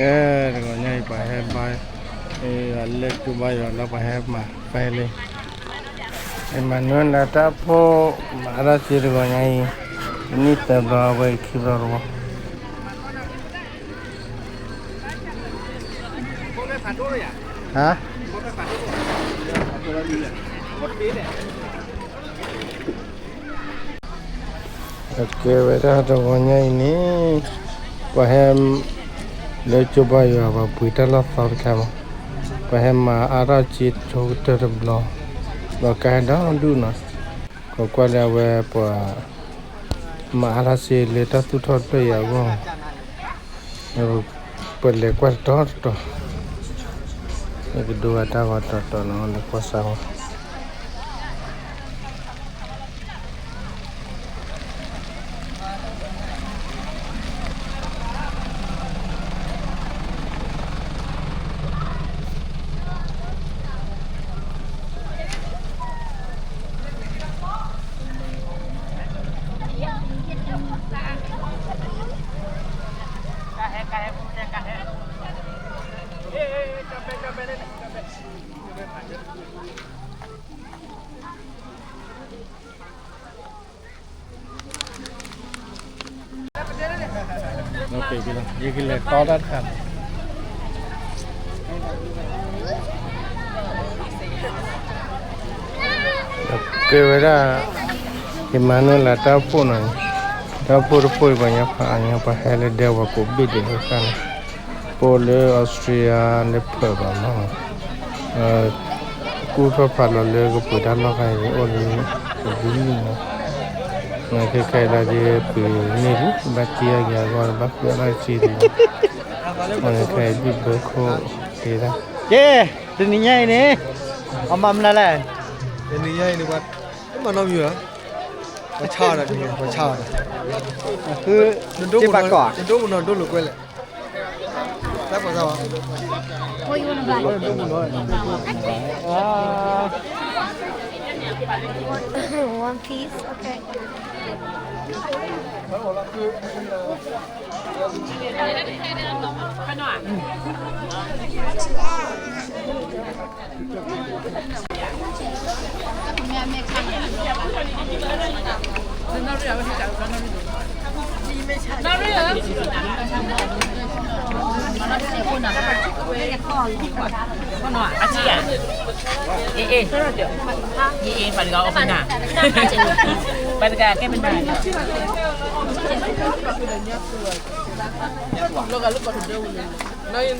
ကဲ, တဂီၤညါအံၤ ပှၤဟဲဘါ, လၢကၠိဘါယွၤလၢပှၤဟဲမၤဖဲလံ, အမၤနုၤလၢတၢ်ဖိ, မၤအါထီၣ်စ့တဂီၤညါအံၤ, နံၣ်သၢဘျီဝဲခံဘျီတဝီ, ဟါ ကဲဝဲဒၣ်တဂီၤညါအံၤန့ၣ်, ပှၤဟဲ, လၢကၠိဘါယွၤ ပှၤပှ့ၤတၢ်လီၢ်သီတခါမး, ပှၤဟဲမၤအါထီၣ်စ့ဆိကတၢၢ်တဘျီ, ဒီးကါဟဲဒီဒူၣ်နီၤ, ကိးကွၢ်လၢအဝဲပှၤ, မၤအါထီၣ်စ့လၢတၢ်သူၣ်ထီၣ်တဖျၢၣ်အံၤအဂီၢ်, ပလဲၤကွၢ်တတီၤတတီၤ, ကဒိဂၤတၢ်ဂီၤတတီၤနီၤ လဲၤကွၢ်စၢ်ဝဲ ယကလဲၤတီတၢ်တခါ, ကဲဝဲဒၣ်, ယမၤနုၤလၢ တၢ်အိၣ်ဖှိၣ်နီၤ, တၢ်အိၣ်ဖှိၣ်တဖှိၣ်အံၤ ပှၤညီဖးအညီ ပှၤဟဲလၢဒဲဝဲကိးဘ့ၣ်ဒဲးတခါန့ၣ်, ပအိၣ်လၢ Australia လၢ Perth ဘၣ်မး, ကူၣ်ထီၣ်ဖးလီၤလၢကပှ့ၤတၢ်လီၢ်ခါအံၤ အိၣ်လၢ တဘျုးနံၣ်လီၤ, ခဲခဲအံၤဒီး ယပှ့ၤန့ၢ်လံ ဘၣ်တ့အါဂၤအဂီၢ် ဘၣ်ဃုအါထီၣ်စ့ဒံး, ခဲခဲအံၤဘံၣ်ဘၢခိၣ်တ့ဒၣ်, ကဲ, တနံၤညါအံၤန့ၣ်, အမၤမနုၤလဲၣ်, တနံၤညါအံၤန့ၣ် ပှၤ, မၤနီတမံၤဘၣ်, ပှၤဆါအီၤဒီး, ပှၤဆါအီၤဒီး, နဒိၣ်မုၢ်နီၤ နဒိၣ်လိာ်ကွဲလဲၣ် What you wanna buy? One piece, okay. န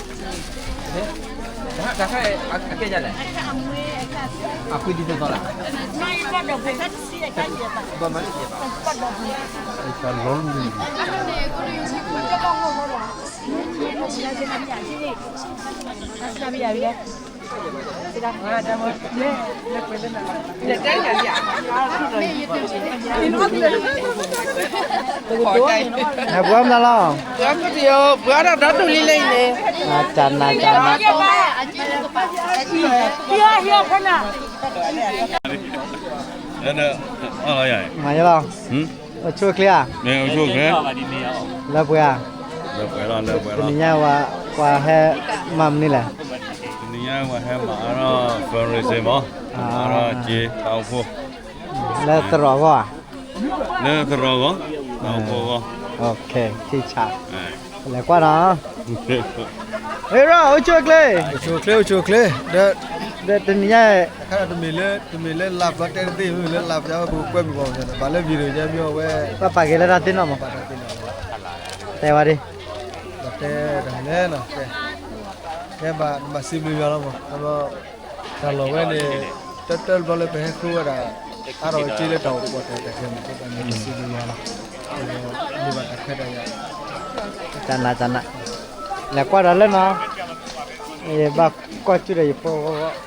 ပှၤမနုၤလီၤ, တၢ်နးတၢ်နး, မၤယလီၤ, အိၣ်ဆူၣ်အိၣ်ချ့ဧါ, လၢပှဲၤဧါ, တနံၤညါဝဲ ပှၤဟဲမၤမနုၤလဲၣ်, တနံၤညါပှၤဟဲမၤအါထီၣ် fundraising မး, မၤအါထီၣ်စ့တၢ်အိၣ်ဖှိၣ် လၢသရိာ်အဂီၢ်ဧါ, လၢသရိာ်အဂီၢ်, တၢ်အိၣ်ဖှိၣ်အဂီၢ်, ထံဆး, လဲၤကွၢ်နီၤ, အိၣ်ဆူၣ်အိၣ်ချ့, အိၣ်ဆူၣ်အိၣ်ချ့, ဒီးတနံၤညါ တမ့ၢ်လၢ တမ့ၢ်လၢ live ဘျီတဲတသ့ မ့မ့ၢ်လၢ live ပှၤကွဲမုာ်ပှၤန့ၣ် ဘၣ်လၢ video ညါမ့ၢ်အဝဲ ဘၣ်ပာ်က့ၤလၢတၢ်သ့ၣ်နီၣ်မး, တဲဝဲဒၣ်, တဲတၢ်လဲၣ်နီၤ, တဲဘၣ် နဘၣ်စံးဘျုးယွၤလီၤမး, တၢ်လီၢ်ဝဲန့ၣ် တၢ်တၢၢ်တဘျီလၢပဟဲဃုဝဲဒၣ် အါထီၣ်က့ၤလၢတၢ်အိၣ်ဖှိၣ်တၢ်ရဲၣ်တၢ်ကျဲၤမး ပဘၣ်စံးဘျုးယွၤလီၤ, မ့ၢ်ဘၣ်တၢ်ခွဲးတၢ်ယာ်, တၢ်နးတၢ်နး, လဲၤကွၢ်ဒီးလၢနီၤ, ယဘၣ်ကွၢ်ကၠူၣ်ဒီးယဖိ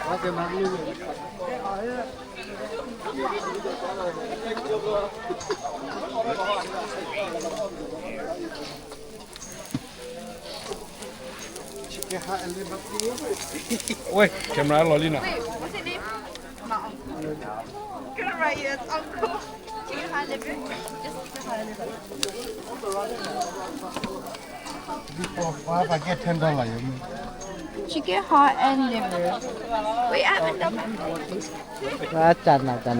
အဂီၢ် ဝဲ camera လီၤလံနီၤ, If I get ten dollars, you mean? Chicken heart and liver. Wait, I haven't done my တၢ်နးတၢ်နး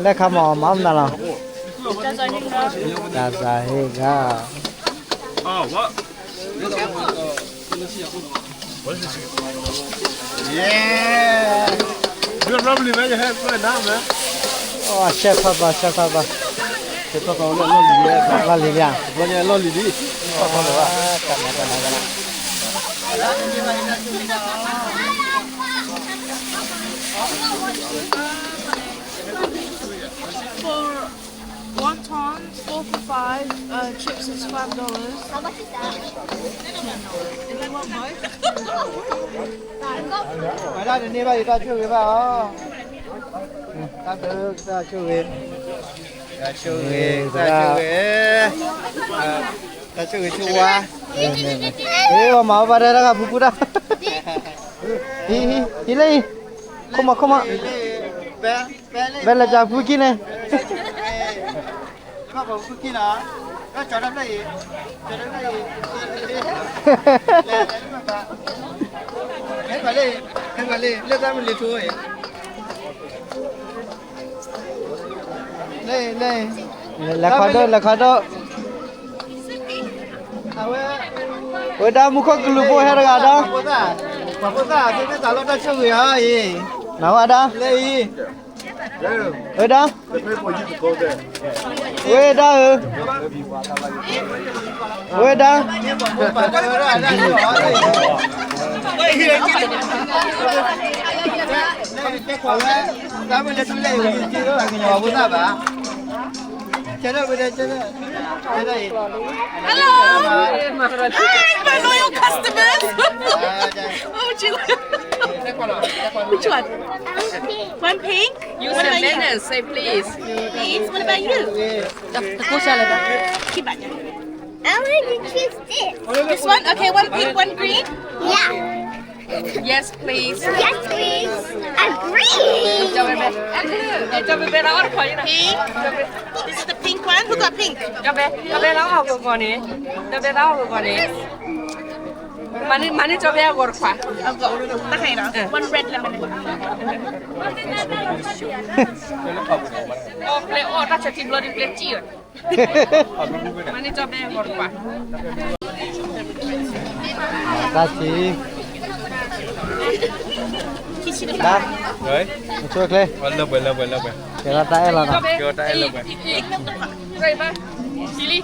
လဲၤခါမီၤမၤမနုၤလီၤ တၢ်သးဟ့ဂၤ Yeah. You love me, man. You have fun now, man. ရှဲဖးဘၣ် ရှဲဖးဘၣ် လီၢ်လံၤလံၤဧါ လီၢ်လံၤလံၤ တၢ်နးတၢ်နး Wontons, four for five. Uh, chips is five dollars. How much is that? Ten dollars. If you want both. ဝဲဒၣ်တန့ၢ်ဘၣ်ယတၢ်ဆိၣ်ဂ့ၤဘၣ်အီၤ တၢ်ဘျုးတၢ်ဆိၣ်ဂ့ၤ တၢ်ဆိၣ်ဂ့ၤ တၢ်ဆိၣ်ဂ့ၤ တၢ်ဆိၣ်ဂ့ၤဆိၣ်ဝါ အ့ ပမၤအီၣ်ဘၣ်တၢ်တဂၤဖုဖုတၢ် ဟံးလၢအံၤ ခိၣ်မးခိၣ်မး ဘဲလဲၤကၢဖုခံန့ၣ် လဲၤခီဒိၣ် လဲၤခီဒိၣ် ဝဲဒၣ်မူခိၣ်ကလူးဖိဟဲတဂၤဒီး ပှၤဖိသၣ် ပှၤဖိသၣ် သုသးလီတၢ်ဆိၣ်ဂ့ၤအီၤအံၤ နဝဲဒၣ် လၢအံၤ ဝဲဒၣ် ဝဲဒၣ်ဧၢ ဝဲဒၣ် Hello. Hi, my loyal customers. What would you like? Which one? One pink? Use your manners, say please. Please, what about you? Keep it. I want to choose this. This one? Okay, one pink, one green? Yeah. Yes, please. Yes, please. Agree. Pink. This is the pink one. Who got pink? ကဘဲလၢအီၣ်ကီၢ်န့ၣ် ကဘဲလၢအီၣ်ကီၢ်န့ၣ် မၤန့ၢ်ကၠီဘဲအဂီၤတခွါ One red lemon. အီၣ်ကျဲအီၣ်တၢ်ဆၢထံဘျီဒ်ကျဲစံၣ်အီၤ မၤန့ၢ်ကၠီဘဲအဂီၤတခွါ တၢ်ဆံ တၢ် နဆိကျဲ လၢပှဲၤလၢပှဲၤလၢပှဲၤ ကဲလီၤတၢ်အဲၣ်လီၤနီၤ ကဲလီၤတၢ်အဲၣ်လၢပှဲၤ ဟံးဆိဒၣ်ဝဲ တၢ်ဘျုးနီၤ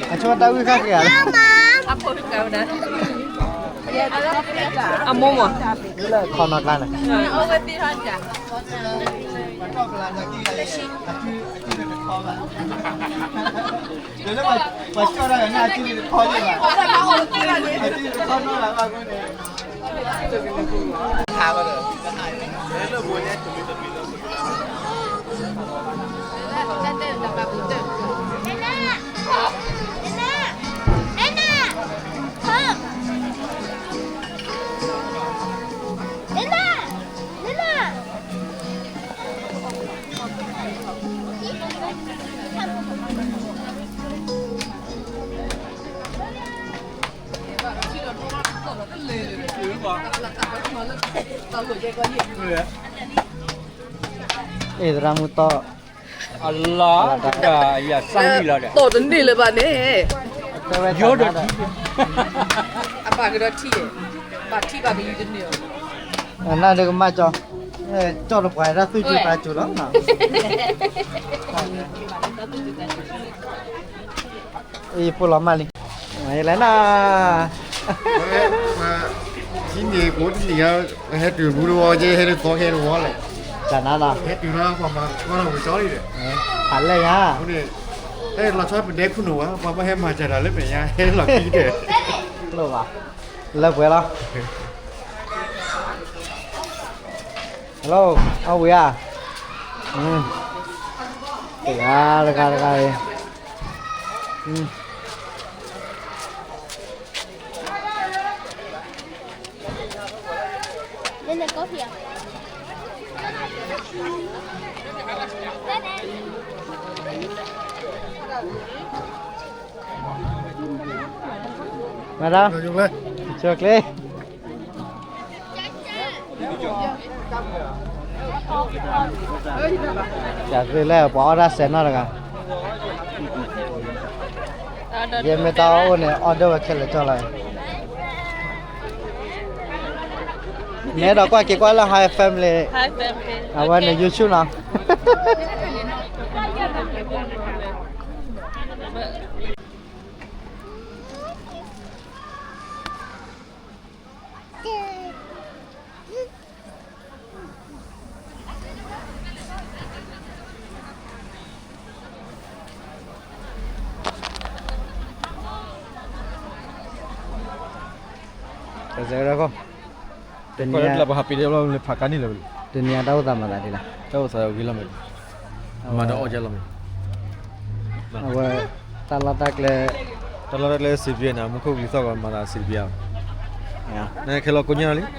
အဆိကတၢ်ဝံၣ်ဃၣ်ဃၢၤ အဆိကတၢ်ဝံၣ်ဃၣ်ဃၢၤ အမိၢ်မး လၢခီနီၤကျါန့ၣ် အ့ၣ် သရၣ်မုၣ်တီၢ် အလီၤ ယၤစၢ်လံလီၤဒီး တီၢ်တန့ၢ်လၢၤဘၣ်န့ၣ် ယီဒီးထံ အဘၣ်ကဒီးထံ ဘၣ်ထံဘၣ်ကလံၤတန့ၢ်အီၤ နဒကမၣ်ကၠီ ကၠီတပှၤတၢ်သူၣ်ကၠူတၢ်ကၠူလီၤ အံၤဖိလီၤမၢ်လံ ယလဲၤနၤ ထံန့ၣ်ကိးတနံၤ ဟဲတုၤမူတဝီ ယဟဲတသီဟဲတဝီလဲၣ် တၢ်နါနီၤ ဟဲတုၤလီၤ ပှၤမၤကီလီၤဝံၤကၠီလံဒီး ဖးလဲၣ်ယါ လီၤဆီပဒဲခိၣ်နူာ်ဝဲ ပှၤဘၣ်ဟဲမၤစၢၤတၢ်လၢမဲာ်ညါ ဟဲလီၤခံဒီး လိၣ်ဘၣ် လၢပှဲၤလီၤ Hello အဝံၤဧါ တဂၤတဂၤတဂၤ အံၤ အံၤ မၤဒီး ချိုကျဲ ယသ့လၢပှၤအီၣ်တၢ်စဲးနီတဂၤ ယမ့ၢ်တၢ်အီၣ်အိၣ်န့ၣ် အီၣ်ဒိၣ်ဝဲခဲလၢာ်ကၠီလီၤ. နဲဒီးကွၢ်က့ၤကွၢ်လၢ Hi Family အဝဲန့ၣ် YouTube နီၤ. တနံၤအံၤ တနံၤအံၤတၢ်အိၣ်သးမၤသးဒ်လဲၣ်, တၢ်အိၣ်သးဂ့ၤလီၤမး, မၤဒီးအီၣ်ကလီၤမး, အဝဲ တၢ်လီၢ်တၢ်ကျဲ, တၢ်လီၢ်တၢ်ကျဲစံးဘံၣ်န့ၣ် မူခိၣ်ကလံၤသီၣ်ဂီၤမၤသးစံးဘံၣ်ဧါ, နခဲလီၤကိညါလီၤလံ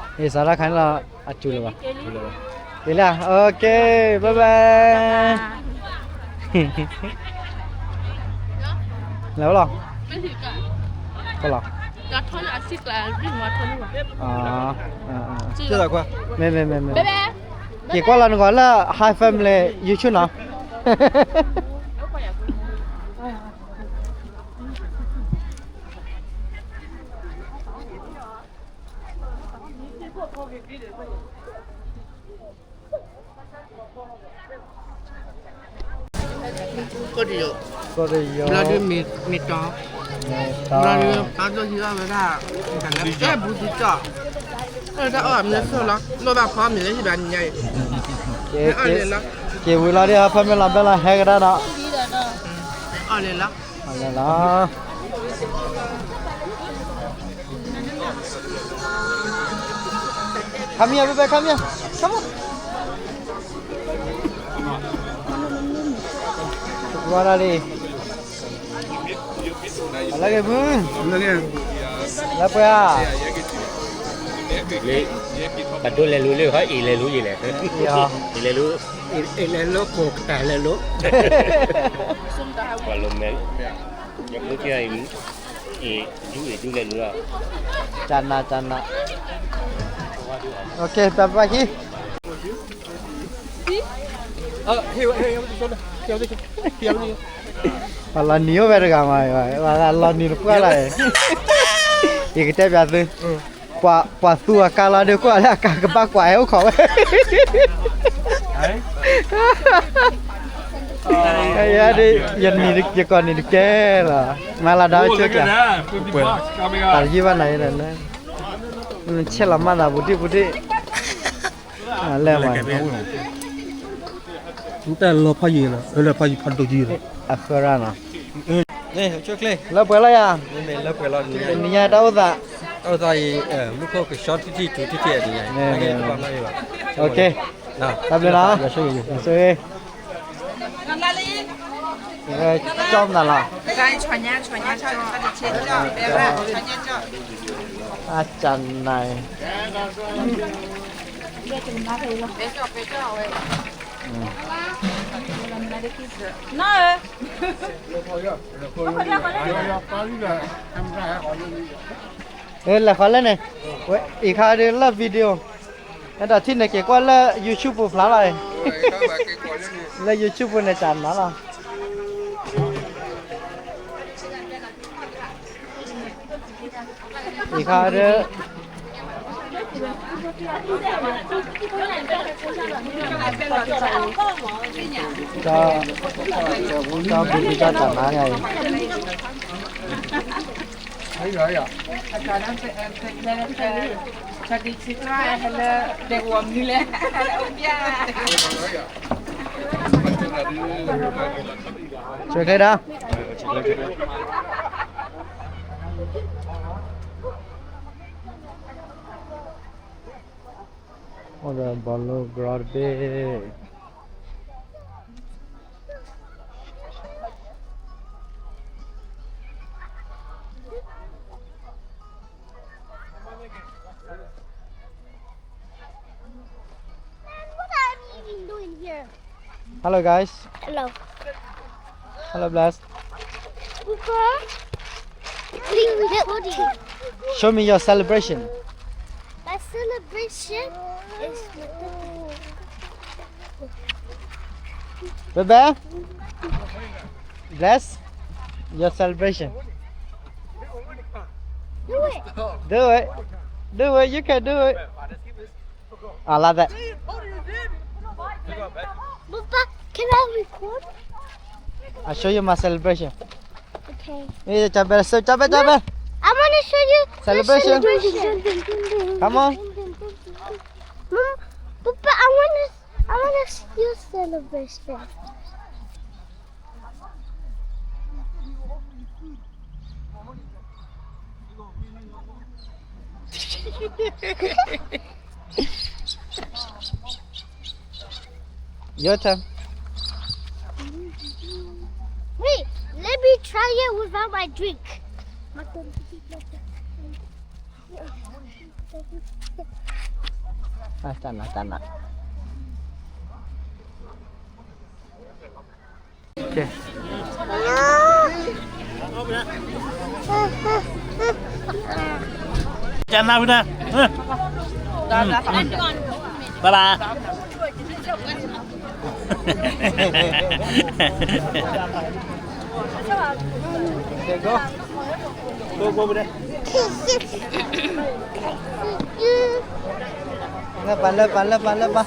အ့ၣ် စးထီၣ်ခါန့ၣ်လီၤ, အစူၤလၢၤဘၣ်, လံလၢ, OK, bye bye, လဲၤဝဲလီၤ, လီၤ, မ့ၢ်မ့ၢ်မ့ၢ်မ့ၢ်, က့ၤကွၢ်လီၤနဂီၢ်လၢ Hi Family YouTube နီၤ. ကိၣ်တယိာ်, ကိၣ်တယိာ်, ဘျီဒုးမ့ၢ်တီၤ, မ့ၢ်တီၤ, ဘျီဒုးပာ်ဒိၣ်ဟံးအီၣ်ဝဲဒၣ်, အဲၣ်ဘူးဒုးကၠီၣ်, အဲၣ်တၢ်အီၣ်မ့ၢ်ဆိၣ်လီၤ, လိၣ်ဘၣ်ဖီမ့ၢ်လၢဟံၣ်ဘၣ်နံၤညါအံၤ, က့ၤဝံၤလီၤဒ် Hi Family လီၤ ဘဲလီၤဟဲကဒါဒီး, အီၣ်လဲၤလီၤ, အီၣ်လဲၤလီၤ. ခါမံယါ ဘဲဘဲ ခါမံယါ, ခါမံ, ဝါဒၣ်လံ, အလၢဂ့ၤမုၢ်, လၢပှဲၤဧါ, ပဒိလဲၤလူၤလၢဟီ အ့ၣ်လဲၤလူၤယလဲၣ်, အ့ၣ်လဲၤလူၤ, အ့ၣ်လဲၤလူၤခိၣ်ကတၢၢ်လဲၤလူၤ, ပှၤလၢမဲ, ယမုၢ်ကၢအံၤ အ့ၣ်ဒူအ့ၣ်ဒူလဲၤလူၤလီၤ, ကနၤကနၤ, OK, ပပှၤခံ ပှၤလီၤနံၤအိၣ်ဝဲတဂၤမး, ပှၤလီၤနံၤတပှၢ်လီၤ, ယကတဲပၠးသု, ပှၤသူအကါလီၤဒုးကွၢ်လၢအကါကဘၣ်ကွၢ်ဟဲအိၣ်ခိးဝဲ, ယၤဒ် ယကိးနံၤတကဲလီၤ, မၤလၢဒီးဆိက, တၢ်တယုၢ်ဘၣ်နၤ, ဆဲးလီၤမၤသးပူၤတံၢ်ပူၤတံၢ်, လဲၤမး နတၢ်လီၤဖးယံၤလီၤ, လၢဖးယံၤဖးဒိၣ်ယံၤလီၤ, အဃၢရၣ်နီၤ, လၢပှဲၤလီၤယၤ, တနံၤညါတၢ်အိၣ်သး, တၢ်အိၣ်သးအံၤ, မူခိၣ်ကဆှီထံထံထူထံထံတနံၤညါ, OK, တၢ်ဘျုးနီၤ, ကၠီမနုၤလီၤ, အကၢ်နၤ, လဲၤဃီလၢန့ၣ်, အံၤခါဒုးလၢ video, အဲၣ်ဒိးထံၣ်န့ၣ်က့ၤကွၢ်လၢ YouTube ပူၤဖျါလီၤ, လၢ YouTube ပူၤန့ၣ်တၢ်နၤလီၤ, အံၤခါဒုး တၢ်ဘူၣ်တၢ်တၢ်နါညါအံၤ, ဆၢကျဲဒၣ်, အိၣ်ဒီးဘီလိဘျီတဘ့ၣ်. Hello, guys. Hello. Hello, Bless. Papa, bring me the audio. Show me your celebration. My celebration is Baby, Bless, your celebration. Do it. Do it. Do it. You can do it. I love that. Papa, can I record? I'll show you my celebration. Okay. Hey, cabe, so cabe, cabe. I want to show you celebration. Celebration. Come on. Mom, Papa, I want to, I want to see your celebration. Your turn. Wait, let me try it without my drink. Ah, tana, tana. Okay. Chana, Buddha. Bye bye. Okay, go. Go, go, Buddha. လၢပၤ လၢပၤ လၢပၤ လၢပၤ,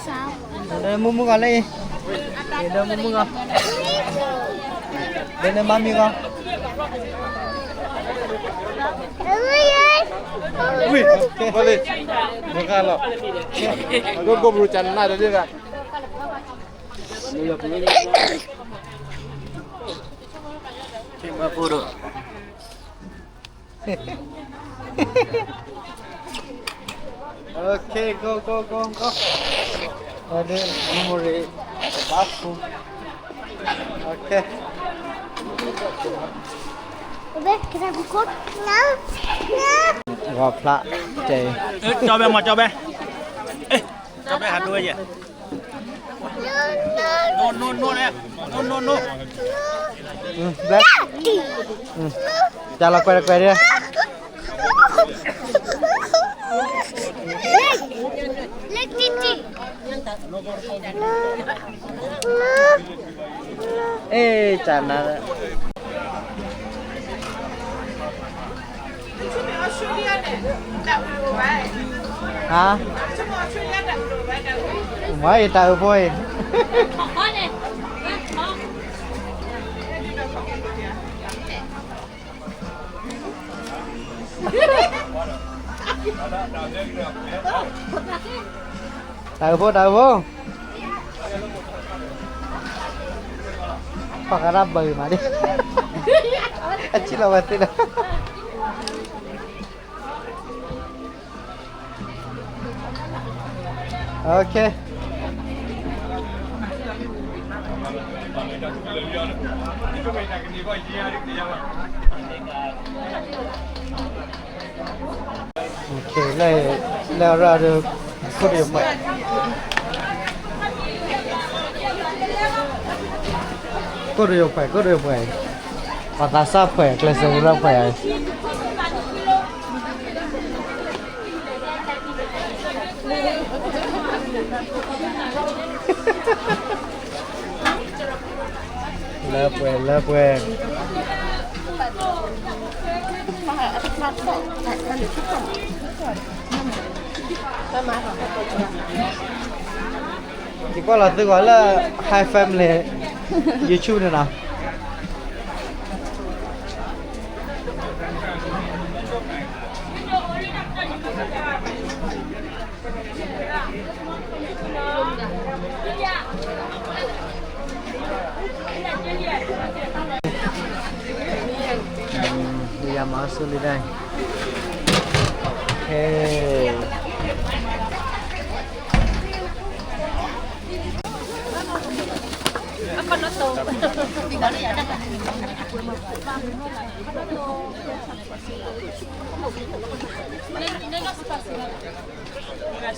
ဒီးမုၢ်မုၢ်ဂီၤလၢအံၤ, ဒီးမုၢ်မုၢ်ဂီၤ, ဒီးနမါမံၤဂီၤ, ဝံၤ, ဘၣ်လံ, မုၢ်ဂီၤလီၤ, အဒိၣ်ဒိၣ်ဘြူၤ ကနၣ်တဒၣ်ဂၤ, မ့ၢ်ဘၣ်ဖိဒိၣ် Okay, go, go, go, go. What the memory? Bathroom. Okay. Babe, can I record? No. No. ဂီၤဖျါ, တဲ. ကၠီဘဲ မ့ၢ်ကၠီဘဲ. ကၠီဘဲ ဟးဒိဝဲယဲ. No, no, no, no, no, no. Daddy. တၢ်လီၤကွဲးတကွဲးဒၣ်. Look, Titi. အ့ တၢ်နါ ဟါ, မ့ၢ်အံၤတၢ်အုးဖိအံၤ, တၢ်အုးဖိ တၢ်အုးဖိ, ပှၤကရၢဘၢမးဒ်, အထံၣ်လီၤဝဲသ့ၣ်လီၤ. Okay. လဲၤရၢ်ဒီး ခိၣ်တယိာ်ပှဲၤ, ခိၣ်တယိာ်ပှဲၤ, ခိၣ်တယိာ်ပှဲၤ, ပှၤသးစၢ်ပှဲၤ ကျဲးစၢးဝံၤလၢပှဲၤ လၢပှဲၤ လၢပှဲၤ, ယကွၢ်လီၤသုဂီၤလၢ Hi Family YouTube န့ၣ်နီၤ.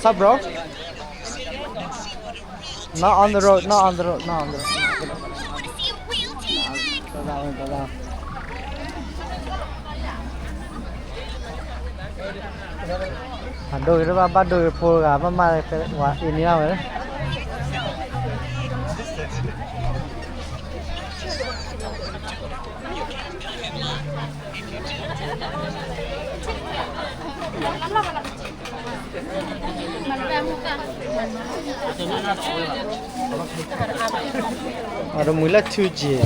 Sup, bro? Not on the road, not on the road, not on the road. အဒိၣ်ဂ့ၤတဘၣ် ဘၣ်ဒိၣ်ဂ့ၤဖိတဂၤ ဘၣ်မၤဝဲအံၤန့ၣ်ဝဲ အတမုာ်လၢထူက့ၤ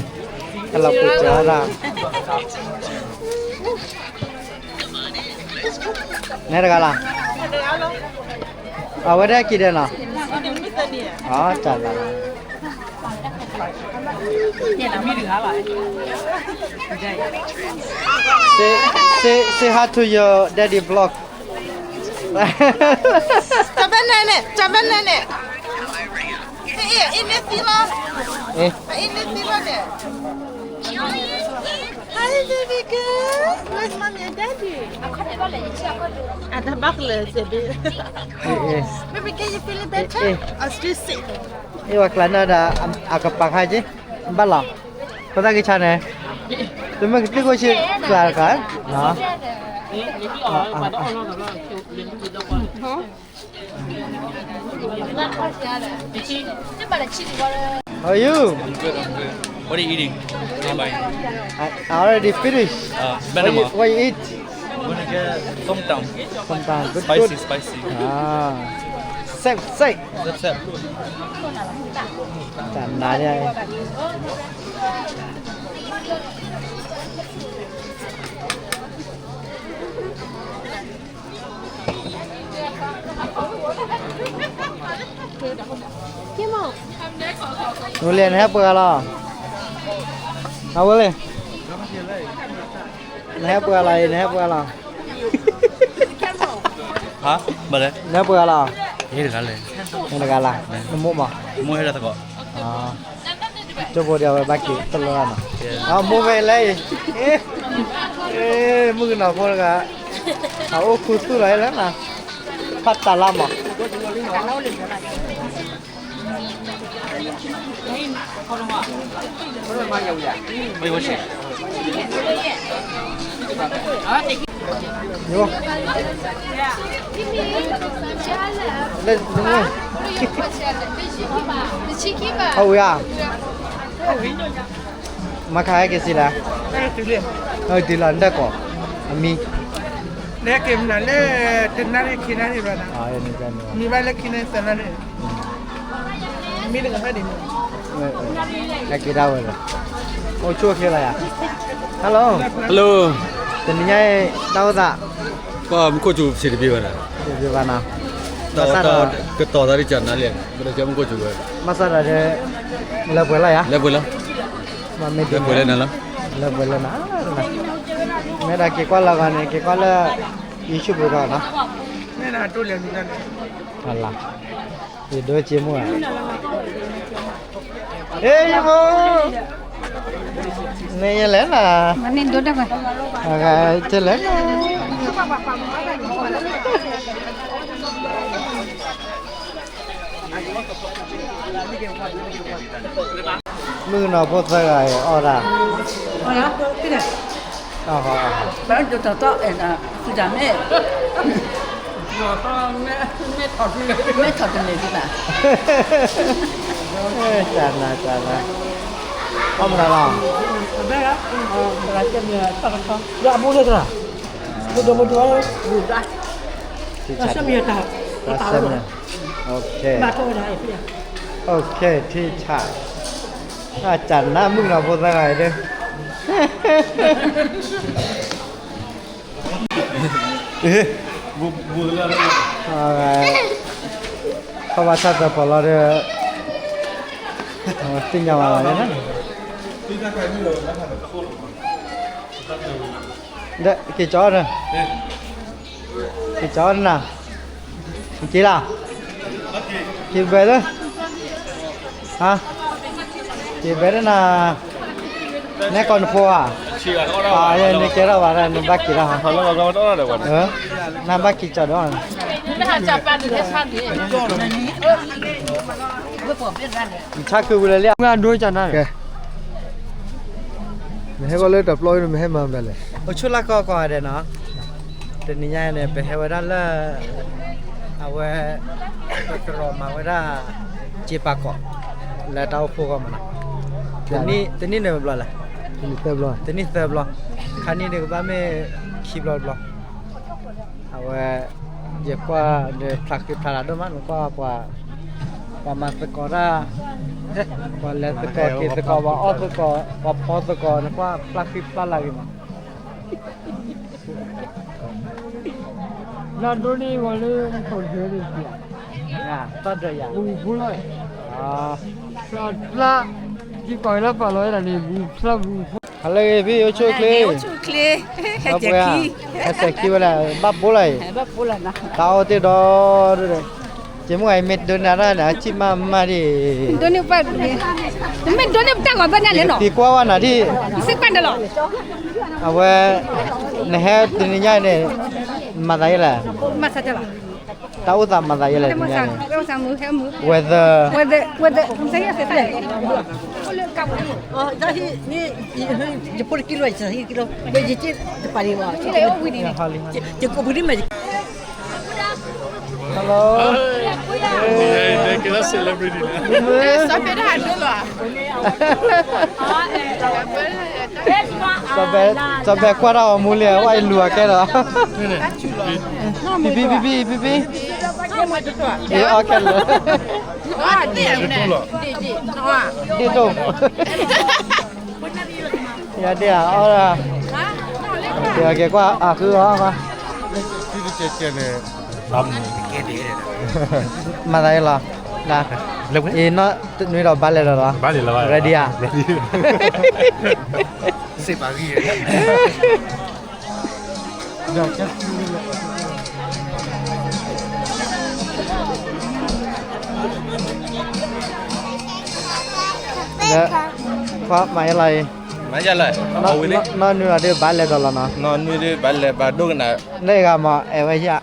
အလီၤပူၤစၢၤဒၣ် နဲတဂၤလီၤ အဝဲဒၣ်က့ၤဒဲးနီၤ အတၢ်လီၤ Say, say, say hi to your daddy vlog. တဘက်နဲန့ၣ် တဘက်နဲန့ၣ် အ့ အ့န့သံလီၤ အ့န့သံလီၤန့ၣ် Hi baby girl, where's mommy and daddy? At the back, baby. Baby, can you feel it better? Or still sick? အ့ ဝဲကျါန့ၣ်ဒီး အကပၤခါက့ ဘၣ်လီၤ ဖိသၣ်ကဆါန့ၣ် တမ့ၢ်ကသံၣ်ခိၣ်ဆ့ကျါတခါ How are you? I'm good, I'm good. What are you eating? What are you buying? I, I already finished. Uh, what you, what you eat? I'm gonna get ส้มตำ. ส้มตำ good, spicy, good. Spicy. Ah. แซ่บ แซ่บ แซ่บ แซ่บ တၢ်နးန့ၣ် ဝဲလဲၣ် နဟဲပှၤလီၤ အဝဲလဲၣ် နဟဲပှၤလီၤ နဟဲပှၤလီၤ ဟါ ဘၣ်လဲၣ် နဟဲပှၤလီၤ ဟဲတဂၤလဲၣ် နတဂၤလီၤ နမိၢ်မး မိၢ်ဟဲလီၤသကိး ကၠိဖိဒီးအဝဲဘၣ်က့ၤတလီၤနီၤ အမိၢ်ဖဲလဲၣ်အံၤ မုၣ်ကနီၤဖိတဂၤ အအိၣ်ခူသူၣ်လီၤလၢနီၤ ဖးတၢ်လါမး ယိ လၢ အဝဲဧါ မၤခါဟဲက့ၤစံးလဲၣ် တုၤလီၤနတၢ်ကီး အမံၤ လဲၤက့ၤမနုၤလၢ တနၣ်ရံၣ်ခံနၣ်ရံၣ်ဘၣ်နၤ မံၤဘၣ်လၢခံနၣ်ရံၣ်သၢနၣ်ရံၣ် မံၤတဂၤဘၣ်ဒ်န့ၣ် ဟဲက့ၤဒၣ်ဝဲလီၤ အိၣ်ဆူၣ်အိၣ်ချ့လီၤယၤ Hello Hello တနံၤညါအံၤ တၢ်အိၣ်သး ပှၤမူခိၣ်စူၤစံးတဘ့ၣ်ဝဲဒၣ် တဘ့ၣ်ဘၣ်နီၤ ဘၣ်ဆၣ်ဒီး ကတီၤသးဒ်ကနၤလံ မ့ၢ်တမူခိၣ်စူၤဝဲ ဘၣ်ဆၣ်ဒီး လၢပှဲၤလီၤယၤ လၢပှဲၤလီၤ မ့ၢ်ဒ်န့ၣ် လၢပှဲၤလီၤနၤလီၤ လၢပှဲၤလီၤနၤ မ့ၢ်ဒၣ်က့ၤကွၢ်လီၤဂီၤန့ၣ် က့ၤကွၢ်လၢ YouTube ပူၤဂီၤနီၤ မ့ၢ်ဒၣ်တိၢ်လဲၤမံၤတၢ်န့ၣ် အလါ ယဒိက့မူၣ်ဧါ ဟ့ၣ်ယမိၢ် မ့ၢ်ယလဲၣ်နၤ မ့ၢ်ဒိတၢ်ဘၣ် အဂၤတဲလဲၣ်နၤ မုၣ်ကနီၤဖိသၢဂၤအံၤအီၣ်တၢ် အီၣ်ဟီ အီၣ်ဟီ ဘၣ်ဒိတၢ်တီအဲၣ်ဒၣ် ဖုဒၣ်မဲ မဲထီၣ်တန့ၢ်ဒံးဘၣ် တၢ်နၤ တၢ်နၤ အီၣ်မတၤလီၤ ဘၣ်လၢကဲမ့ၢ်တၢ်ကထီ လၢအဘိလၢသရၣ် ဘိဒိဘိဒိ ဝူဒၣ် တၢ်ဆၢမ့ၢ်တၢ် တၢ်ဆၢမ့ၢ် ဘၣ်ထီၣ်ဝဲဒၣ် OK ထံဆၣ် အတၢ်နါမုၣ်ကနီၤဖိသၢဂၤအံၤဒၢ ခီဘၣ်ဆၣ်သၢဖီလီၤဒီး သ့ၣ်ညါဘၣ်လီၤန့ၣ် က့ၤကၠီဒီး က့ၤကၠီနၤ က့ၤလီၤ က့ၤဘဲလၢ ဟါ က့ၤဘဲလၢနၤ နဲကီၢ်နဖိဧါ နကဲထီၣ်ဘၣ် နဘၣ်က့ၤလီၤ နဘၣ်က့ၤကၠီဒီး နၤ နဘၣ်က့ၤကၠီဒီး ဆါခုဝံၤလၢလံ မ့ၢ်အဒိကနၣ် မ့ၢ်ဟဲဂီၤလၢတပျီန့ၣ် မ့ၢ်ဟဲမၤမတၤလဲၣ်. အိၣ်ဆူၣ်လၢကီၢ်ကီၢ်ဒဲးနီၤ, တနံၤညါန့ၣ် ပဟဲဝဲဒၣ်လၢ အဝဲ ပသရိာ်မၤဝဲဒၣ် က့ပာ်ကီး လၢတၢ်အိၣ်ဖှိၣ်ဂီၢ်မးနီၤ, တနံၣ်န့ၣ်မ့ၢ်ဘျီလဲၣ်, တနံၣ်သၢဘျီ, ခါနံၣ်န့ၣ်ကဘၣ်မ့ၢ်ခံဘျီတဘျီ, အဝဲ ယကွၢ်ဒီးဖျါဃံဖျါလၤဒိၣ်မး နကွၢ်ပှၤ ပှၤမၤသကိးတၢ်, ပှၤလဲၤသကိးက့ၤသကိး ပှၤအီၣ်သကိး ပှၤဖီသကိး နကွၢ်ဖျါဃံဖျါလၤဂ့ၤမး, လၢဒိၣ်န့ၢ်ဝဲလၢ သီဒၢယၤ ဖျါ, ကံကီၢ်လၢပာ်လီၤဝဲဒၣ်န့ၣ် မူဖျါမူဖီ, ဟါလၢဂ့ၤဖံ အိၣ်ဆူၣ်ချ့, ဟဲစဲးခံဝဲဒၣ် ဘၣ်ပိလီၤအံၤ, တၢ်အိၣ်တ့ၢ်ဒီး, က့မိၢ်အံၤမ့ၢ်ဒိးနၤတၢ်န့ၣ် အဆံၣ်မးမးဒံး, မ့ၢ်ဒိးန့ၢ်ပတၢ်ဂီၤဘၣ်ညါလဲၣ်နီၤ, သံကွၢ်ဝဲနၤဒံး, အဝဲ နဟဲတနံၤညါန့ၣ် မၤသးယဲလဲၣ် တၢ်အိၣ်သးမၤသးယဲလဲၣ်, weather, ယဖိတကံလိာ်, စီၤဘဲကွၢ်တၢ်အီၤမူလံ ဝဲအံၤလူၤအကဲဒီး, ဖံဖံဖံဖံဖံဖံ, အီၣ်ကဲလၢာ်, ဒ့ၣ်ဒိၣ်, ယဒ့ၣ်အီၣ်, ကဲကွၢ်အဃုအီၣ်, မၤသးယဲလီၤ, အံၤနီၢ်နွံဒီးဘၣ်လဲၤဒီးလီၤ, ready ဧါ, စ့ၢ်ပာ်ဂံၢ် လၢ, ခွါမၤယဲလီၤအံၤ, မၤယဲလီၤ, နီၢ်နွံအီၤဒ်ဘၣ်လဲၤဒီးလီၤနီၤ, နီၢ်နွံဒ်ဘၣ်လဲၤဘၣ်ဒိကနၣ်, လၢဂၤမၤအဲၣ်ဝဲယၤ,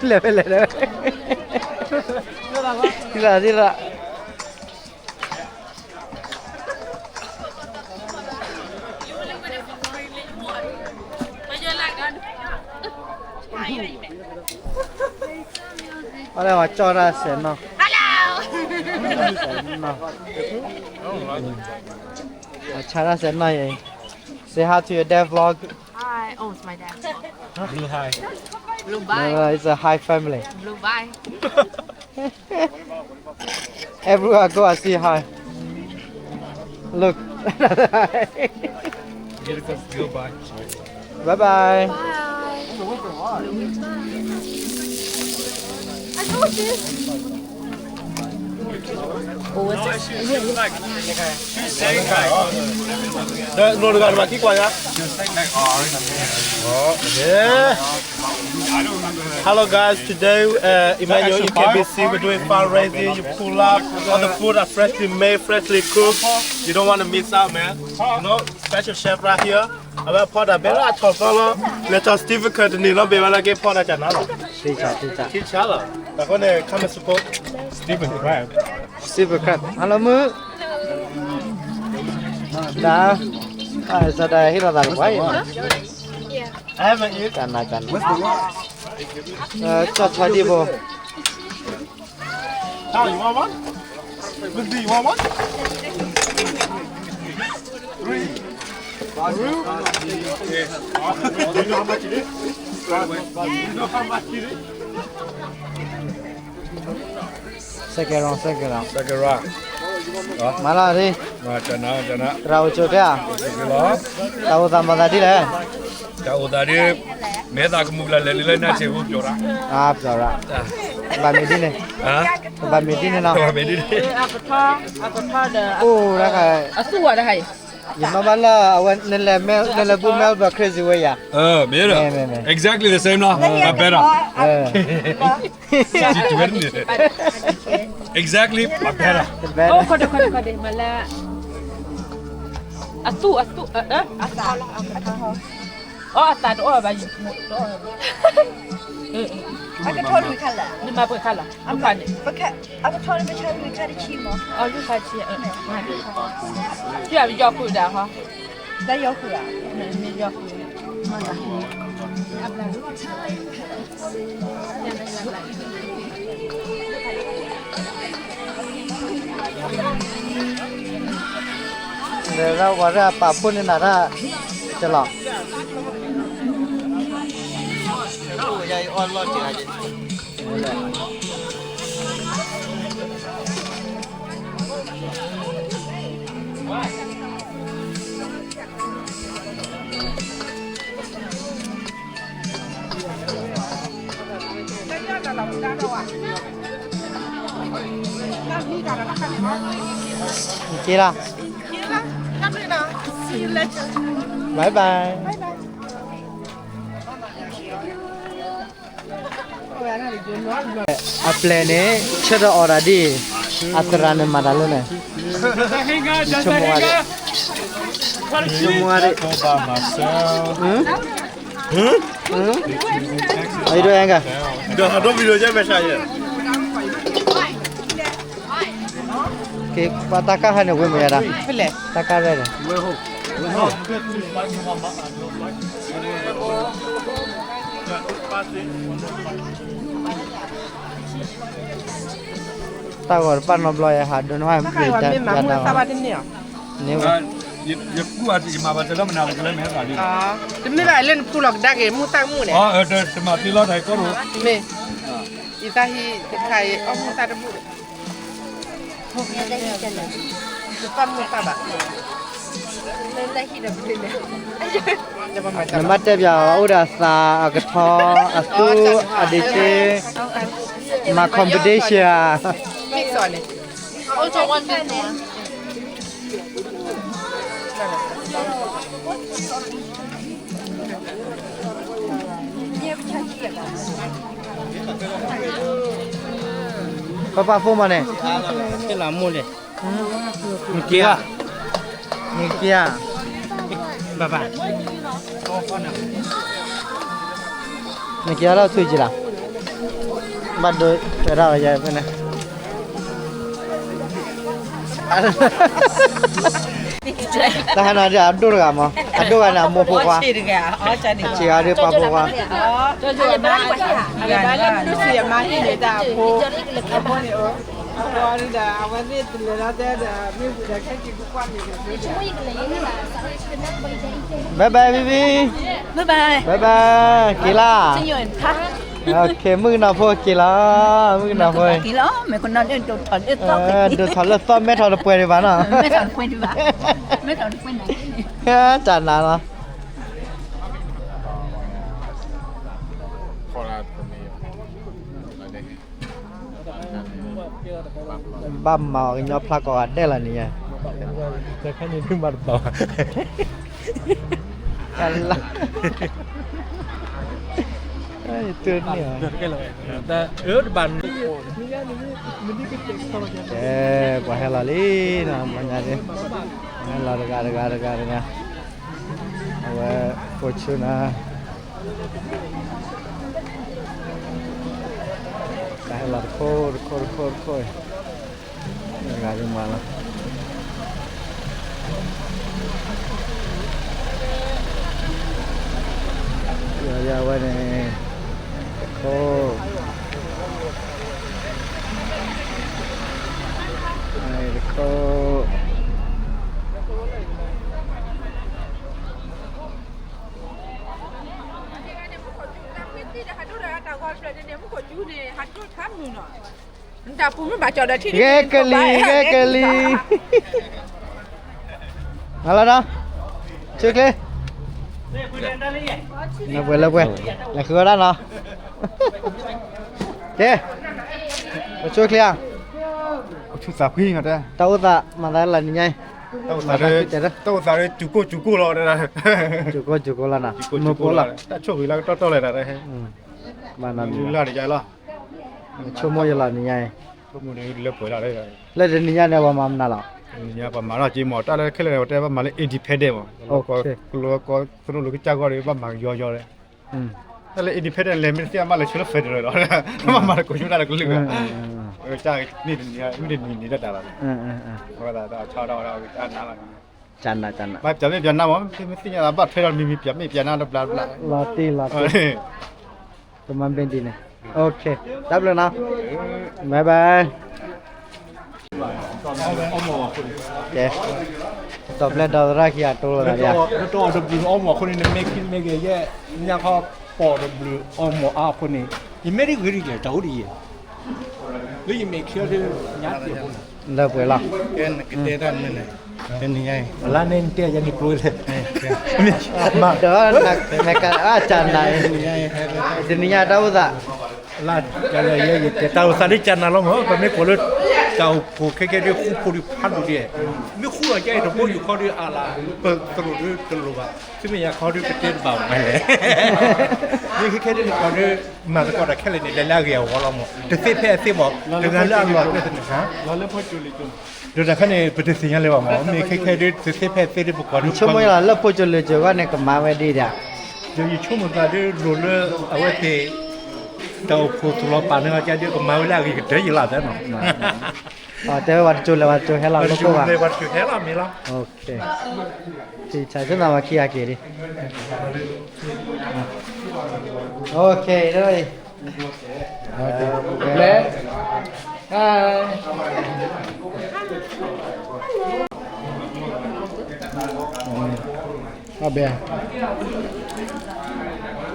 လဲၤဝဲလဲၤဒီး, ထံၣ်လီၤထံၣ်လီၤ အီၤလၢအဝဲကၠီၣ်တၢ်စဲးနီၢ်, အဆါတၢ်စဲးနီၢ်အံၤ, say hi to your dad vlog. Hi, oh, it's my dad. Blue hi. Blue bye. No, no, it's a hi family. Blue bye. Everywhere I go, I see hi. Look. Beautiful. Goodbye. Bye bye. Bye. I told you. Hello guys, today uh, Emmanuel E K B C, we're doing fundraising. You pull up all the food are freshly made, freshly cooked. You don't want to miss out, man. You know, special chef right here. အဝဲဖီဒၣ်ဘဲလၢအထီၣ်သီလီၤ, လဲၤထီၣ် Stephen Curry တနံၤလီၤ ဘဲဝဲလၢက့ဖီဒၣ်ကနၤလီၤ, ထံဆါလီၤ, တၢ်ဃိန့ၣ် come and support Stephen Curry, Stephen Curry, hello မုၢ်, ဒၣ်, စီၤဒၣ်ဟ့ၣ်လီၤသးတပှၤအံၤ, ကနၤကနၤ, ကၠီၣ်ဆီဒံၣ်ဘိ Kyle, you want one? Miss D, you want one? Three. Two. You know how much it is? You know how much it is? Second round, second round. Second round. မၤလၢဒ်, သရၣ်အိၣ်ဆိးက့ဧါ, တၢ်အိၣ်သးမၤသးဒ်လဲၣ်. တၢ်အိၣ်သးဒ်, မ့ၢ်သးကမူၤကလၢ်လဲၤလံလၢနၢ်ဆံးအိၣ်ပျီၤရၣ်, ပျီၤရၣ်, ဘၣ်မ့ၢ်ဒ်န့ၣ်, ဘၣ်မ့ၢ်ဒ်န့ၣ်နီၤ, အိၣ်ဒၣ်, အသူၣ်ဝဲဒၣ်ဟဲ, ယနီၢ်ဘၣ်လၢအဝဲ, နလဲၤဘူၣ် Melbourne crazy ဝဲယၤ, မ့ၢ်, exactly the same နီၤ, but better. Exactly, but better. အိၣ်ခီဒိၣ်ခီဒိၣ်ခီဒိၣ် မၤလၢ, အသူၣ်အသူၣ်, အသူၣ်လီၤ, အသူၣ်လီၤ. အီၣ်အသးတအီၣ်ဘၣ်, ယတအီၣ်ဘၣ်. အကထီၣ်လွံၢ်ခါလၢာ်, နမၤပှဲၤခါလီၤ, အကထီၣ်န့ၣ်, အကထီၣ်န့ၣ် ပဆါလွံၢ်ခါတဆံမး, အီၣ်လွံၢ်ခါဆံ, ဆံးအပယီၤဃုာ်ဒၣ်ဟီ, တၢ်ယီၤဃုာ်ဧါ, မ့ၢ်ယီၤဃုာ် ဒီးဝဲဒၣ်ပာ်ဖှိၣ်န့ၢ်နၤတၢ်, ကလီၤ, က့လီၤ, bye bye. အပျဲၢ်န့ၣ် ဆၢထၢၣ်အီၣ်ဒၣ်ဒ်အံၤ, အသရၣ်န့ၣ်မၤတၢ်လၢန့ၣ်, ဆိကမိၣ်ဝဲဒၣ်, ဆိကမိၣ်ဝဲဒၣ်, အံၤဒိၣ်အဲၣ်ဂၤ, က့ၤပှၤတၢ်ကၢ်ခါန့ၣ် ဝ့ၢ်မယၤဒၣ်, တၢ်ကၢ်ရဲၣ်န့ၣ် တၢ်ဂီၤတပာ်နီတဘျီယဟးဒိးန့ၢ်ဟါမ့ၢ်ယၤဒၣ်, န့ၣ်, ယမၤဘၣ်တလၢမနုၤလၢမ့ၢ်ဟဲဘၣ်လံ, တမ့ၢ်ဘၣ်လၢနပူၤလီၤကဒါက့ၤ မူၢ်သၣ်မူၢ်န့ၣ်, တမၤတ့လီၤတၢ်ကီရိ, မ့ၢ်, ယသးဟံးတခါအံၤ အီၣ်မူၢ်သၣ်တဘူၣ် တပာ်မူၢ်သၣ်ဘၣ်, နဘၣ်တဲပၠးအီၤ အိၣ်ဒီးအသး အကထီ အသူ အဒ့စ့, မၤ competition ဧါ, ပပာ်ဖိမးန့ၣ်, နက့ၤဧါ, နက့ၤဧါ, ဘၣ်ဘၣ်, နက့ၤအီၣ်လၢဆူက့ၤလီၤ, ဘၣ်ဒိဝဲဒၣ်ဝဲယဲဖဲန့ၣ် တၢ်ဟဲနီၤဒ်အဒိၣ်တဂၤမး, အဒိၣ်ဂၤန့ၣ် အမိၢ်ဖိခွါ, ဆံးဂၤဒ်ပှၤဖိခွါ, အဝဲသ့ၣ်တလဲၤဒီးတဲဒီး မ့ၢ်ဝံၤဒီးခဲက့ၤကွၢ်န့ၣ် bye bye baby, bye bye, က့ၤလီၤ, မုၣ်ကနီၤဖိက့ၤလီၤ, မုၣ်ကနီၤဖိ, ဒိၣ်ထီၣ်လၢသီၣ်မဲထီၣ်တပှဲၤဒံးဘၣ်နီၤ, တၢ်နၤလီၤ ဘၣ်မၤအီၤကညီဖျါကိးဂၤဒဲးလီၤန့ၣ်ညါ, တၢ်လၢ, ယတုၤန့ၣ်, ကဲ, ပှၤဟဲလီၤလံနီၤ, ပှၤညါဒ်, ဟဲလီၤတဂၤတဂၤတဂၤတဂၤ, အဝဲ, ဖိဆူနၤ တၢ်ဟဲလီၤတခိၣ်တခိၣ်တခိၣ်တခိၣ်, တဂၤဒ်မးလီၤ, ယဝဲန့ၣ်, တခိၣ်, တခိၣ်, ဂဲၤကလံၤ ဂဲၤကလံၤ, အလီၤဒီး, ဆိကျ့, လၢပှဲၤလၢပှဲၤ, လဲၤဃုဝဲဒၣ်နီၤ, ကဲ, ပဆိကျ့ဧါ, တၢ်အိၣ်သးမၤသးလၢနံၤညါအံၤ, တၢ်အိၣ်သး, တၢ်အိၣ်သး စူၤကိၢ်စူၤကိၢ်လီၤ, စူၤကိၢ်စူၤကိၢ်လီၤနီၤ, မ့ၢ်ဖိလီၤ, တၢ်ဆိၣ်ဂ့ၤလၢကတီၢ်တီၢ်လဲၣ်, ဘၣ်နီၤ, ဆိကမိၣ်ယလီၤနံၤညါအံၤ, လၢတနံၤညါန့ၣ် ပှၤမၤမနုၤလီၤ, ပှၤမၤထီၣ်က့မး တၢ်လၢခဲလၢာ်န့ၣ် ပတဲဘၣ်မၤလၢ independent မး, ကလိကၢ်သရူးလိာ်ကစၢ်ဂီၢ်ဒီး ဘၣ်မၤကယီယီဒီး တၢ်လၢ independent လဲၤမ့ၢ်တသ့ၣ်အမးလဲၤဆၢလၢ federal လီၤ, ဘၣ်မၤလၢကိးဆူၣ်တၢ်လၢကလုာ်ဘၣ်, ကစၢ်န့ၣ်တနံၤ မ့ၢ်တနံၤန့ၣ်တၢ်တၢ်လီၤ, ဝဲဒၣ်တၢ်ဆီထီၣ်ဝဲဒၣ်ကနၣ်လီၤ, ဘၣ်ပျးမ့ၢ်ပျးနါမး မ့ၢ်သ့ၣ်ညါဘၣ်ထွဲဒီးမံၤမံၤပျးမ့ၢ်ပျးနါဒီးဘျးဘျး, လီၤတံၢ်လီၤတံၢ်, ကမၤဘ့ၣ်ဒ်န့ၣ်, တၢ်ဘျုးနီၤ, bye bye. ကဲ, ဒီးပျဲၢ်ဒီသရၣ်ခံဂၤတိၢ်လိာ်သးဒ်, တအီၣ်တဘျုးအီမီၤအဃိန့ၣ် နမ့ၢ်ခံမ့ၢ်ဂ့ၤ ယဲၢ်ညၣ်ခီပီၣ်တဘျုးအီမီၤအါအဃိန့ၣ် ယမ့ၢ်ဒ်ဂ့ၤဒ်လဲၣ် တၢ်အိၣ်ဒ်ယဲၢ်, လၢယမ့ၢ်ခံအီၤဒ်ညါတ့ၢ်အဃိန့ၣ်, လၢပှဲၤလီၤ, ကတဲတၢ်မနုၤလဲၣ်, တနံၤညါအံၤ လါန့ၣ်တဲယဲၢ်နံၣ်ကျိလဲၣ်, မ့ၢ်ကနၣ်, တနံၤညါတၢ်အိၣ်သး လၢ ယတဲတၢ်အိၣ်သးဒ်ကနၤလီၤမး ပမ့ၢ်ကွၢ်လၢ တၢ်အိၣ်ဖှိၣ်ခဲခဲဒ်ဃူဖိးဒံးဖးဒိၣ်ဒ်, မ့ၢ်ဃူလီၤကဲအံၤတဘိယူၢ်ခီဒ်အလၤ, ပသရိာ်ဒ်တလိၣ်ဘၣ်, သုမ့ၢ်ယါခီဒ်ပတဲတဘၣ်ဘၣ်လဲၣ်, မ့ၢ်ခဲခဲဒ်န့ၣ်ခီဒ် မၤသကိးတၢ်ခဲလၢာ်န့ၣ် လဲၤလၢအဂ့ၢ်အဝီလီၤမး, တသ့ဖဲအသ့မး, တဂၤလၢအလီၢ်အကျဲသန့ၣ်, ဒီးတၢ်ခါန့ၣ် ပတသ့ၣ်ညါလၢၤဘၣ်မး, မ့ၢ်ခဲခဲဒ်တသ့ဖဲအသ့ဒ်ပကွၢ်ဒ် ဆိကမိၣ်လၢဖိကၠိလၢကၠိဂီၢ်န့ၣ် ကမၤဝဲဒ်ဒၣ် ဒီးယဆိကမိၣ်သးဒ်လိၣ်လၢအဝဲသ့ၣ် တၢ်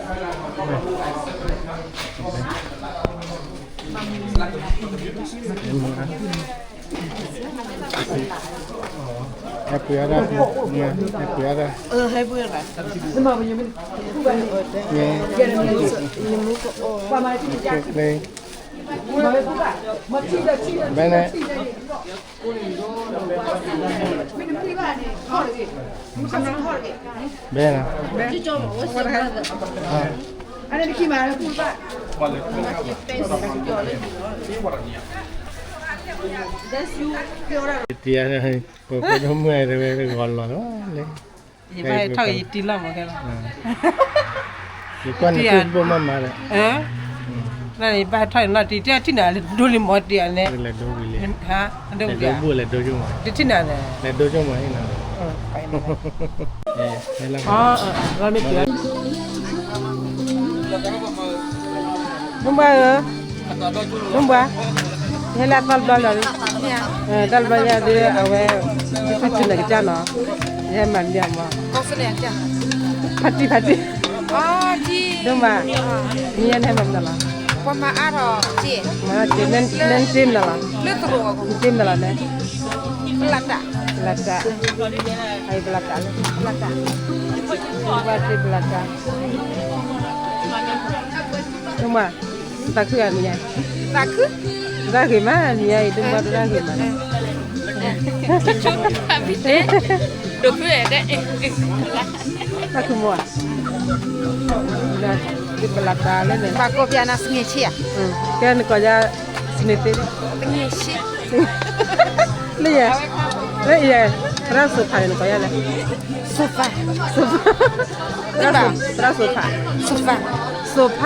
အိၣ်ဖှိၣ်သူၣ်လီၤပာ်န့ၢ်အီၤကဒ်ကမၤဝဲလၢအဂ့ၤကတၢၢ်ယလီၤသးနီၤ, တဲဝဲဝဲတကၠိလဲၣ် ဝဲတကၠိဟဲလီၤလၢကိၢ်ဘၣ်, ဆၢနၤဝဲခံဂၤက့ၤဒ်, ဘဲ ဟဲပှ့ၤအါဒၣ်, ဟဲပှ့ၤအါဒၣ်, ဘဲန့ၣ် ဘဲန့ၣ်, တံၤအါ, ပှၤဖိဒိၣ်မုၣ်အံၤတဝဲဂီၤလီၤလီၤလၢ ယဘၣ်ဟဲထီၣ်က့ၤယတံၤလီၤမးခဲလီၤ, ယကွၢ်နသုတဘိမးမးဒီး, နယဘၣ်ဟဲထီၣ်က့ၤနီၢ်တံၤ တထံၣ်နၤလၢဒိလံမးတံၤအန့ၣ်, လဲၤဒိဝံၤလံ, လဲၤဒိဝံၤ, တထံၣ်နၤလဲၣ်, လဲၤဒိကၠိမး, လဲၤဒိကၠိမးအံၤနီၤ, မ့ၢ်ပှၤဧၢ, မ့ၢ်ပှၤ, ဟဲလၢအသီတဘျီလီၤ, တၢ်တဘျီညါဒ်အဝဲ, ဖုထုးနကစၢ်နီၤ, ယဟဲမၤမနုၤမး, ဖါတံၢ်ဖါတံၢ်, ဒိၣ်မး, မ့ၢ်ယဲန့ၣ်ဟဲမၤမနုၤလီၤ, မၤထီၣ်က့ၤ, နတ့မနုၤလီၤ, နတ့မနုၤလီၤန့ၣ်, ပလၢ်တၢ်, ပလၢ်တၢ်, အအံၤပလၢ်တၢ်လၢ, ပလၢ်တၢ်, ဘၣ်တ့ပလၢ်တၢ် ဒိၣ်မး, သးခုဧါနံၤညါအံၤ, သးခု, တၢ်ဂ့ၤမးနံၤညါအံၤ ဒိၣ်မးတၢ်ဂ့ၤမး, သးခုမးဧါ, ပလၢ်တၢ်လၢန့ၣ်, ကဲနကိးယၤ, လၢယဲ, လၢယဲ, သရၣ်စိၤဖးန့ၣ်နကိးယၤလဲၣ်, စိၤဖး, စိၤဖး, သရၣ်စိၤဖး, စိၤဖး, စိၤဖး,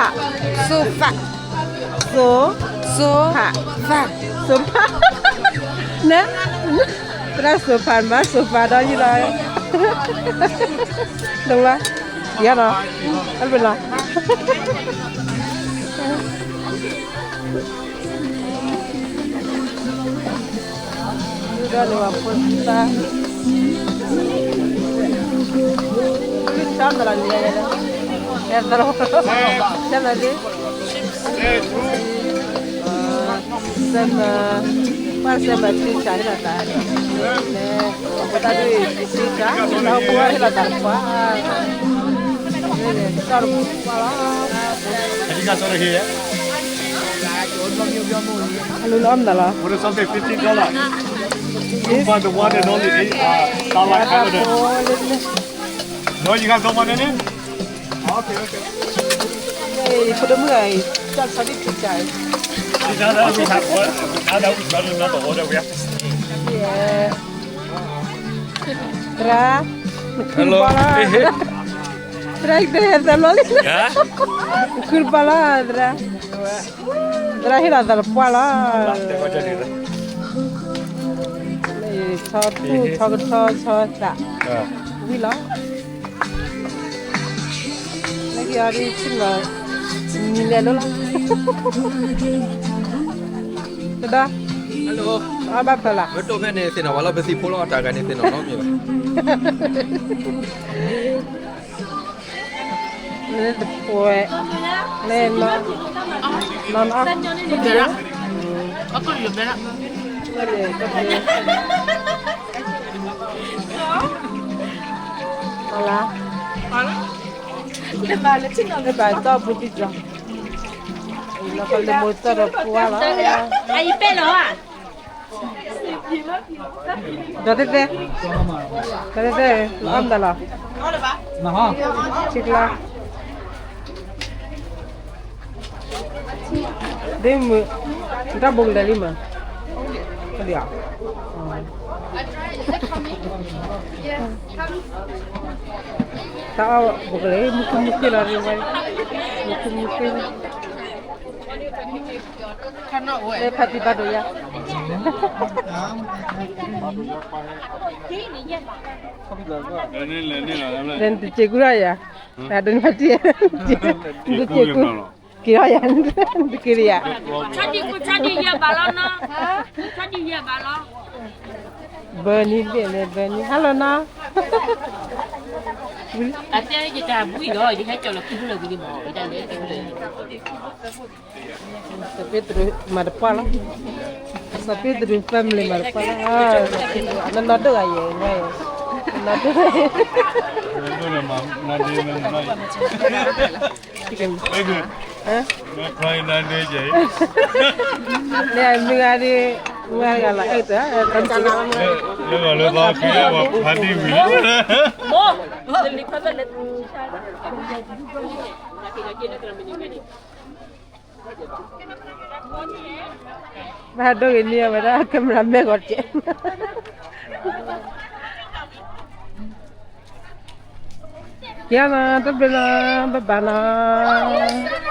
စိၤဖး, စိၤ, စိၤဖး, စိၤဖး, နဲ, သရၣ်စိၤဖးမး စိၤဖးဒီးယံၤလီၤ, ဒိၣ်လီၤ, ယၤလီၤ, အလၢလီၤ ဒ်န့ၣ်ဝဲဖိသၣ်, ဆၢမၤလီၤန့ၣ်, ဆၢမၤဒ်, ဆၢမၤ, ပှၤဆၢမၤထံဆးဟ့ၣ်လီၤသး, ပတၢ်ဒုးထံဆး, ပှၤဟ့ၣ်လီၤသးတပှၢ်, တၢ်တပှၢ်လီၤ. အလူလီၤအီၣ်မနုၤလီၤ. This, this, no, you guys don't want any? Okay, okay. Hey, ဖိဒိၣ်မုၣ်အံၤ, တၢ်ဆီဒံၣ်ထံဆးအံၤ. Now that we got another order, we have to stay. သရၣ်, နခုတပီလီၤ, သရၣ် ယတဲသးလီၤလံ, နခုတပီလီၤ သရၣ်, သရၣ်ဟ့ၣ်လီၤသးတပှၢ်လီၤ, ဆီထူၣ် ဆီကထီ ဆီသး ဝံၤလီၤ. လၢက့ၤအီၤဒ်ဆ့ၣ်နီၤ နံၤလဲၤလိၤလီၤ, တဒီး, အီၣ်ဘၣ်ဖျါလီၤ, မ့ၢ်တိၢ်ဖဲန့ၣ်သ့ၣ်နီၣ်ဝဲလီၤ, ပသံၣ်ဖိလီၤ တၢ်ဂၤန့ၣ်သ့ၣ်နီၣ်နီတမံၤဘၣ်. လၢတပှဲၤ, လၢ, နီၢ်နီၢ်, အီၣ်လၢ, လၢဘၣ်တီၢ်ပူၤတံၢ်ကီ, လၢကလၢမိၢ်တီၢ်ဒီးပှၢ်လီၤ, အံၤပဲၢ်လီၤဧါ. ဒီးတဲတဲ, ဒီးတဲတဲ, အီၣ်မတၤလီၤ, ထံကျါ, ဒ်မုၢ်, တၢ်ဘိကလဲၤလံမး, ဒ်, တၢ်အီၣ်ဘိကလဲၤ မုၢ်ခုမုၢ်ခံလီၤ, မုၢ်ခုမုၢ်ခံလီၤ. လၢဖါတံၢ်ဘၣ်ဒိယါ, လဲၤနတစဲးကူၣ်ထီၣ်ယၤ, ဒ်နဖါတံၢ်, နတစဲးကူၣ်, က့ၤထီၣ်ယၤ, နတက့ၤလၢယၤ, ဘၢနံၤဘ့ၣ်လဲၣ် ဘၢနံၤ ဟါလီၤနီၤ, အတဲယတၢ်ဘှံးဒီး ယဟဲကၠီလီၤခူလၢာ်ဝံၤလံမး, ယတၢ်လဲၤခူလၢာ် စီၤပ့းတရူးမၤတပှၢ်လီၤ, စီၤပ့းတရူး family မၤတပှၢ်လီၤ, အနီၢ်ဒိၣ်ဂၤယဲၢ်, နီၢ်ဒိၣ်, န့ၣ်မုၢ်ဂၤဒ်, မုၢ်ဂၤလီၤအဲၣ်တၢ်, လၢဂီၤလၢသီက့ၤဖါတံၢ်ဝံၤ, ဘၣ်ဒိဂ့ၤန့ၢ်အဝဲဒၣ် camera မဲာ်ဂီၤတကဲး, ကဲနီၤ တဘျီနီၤ ဘၣ်ဘၣ်နီၤ.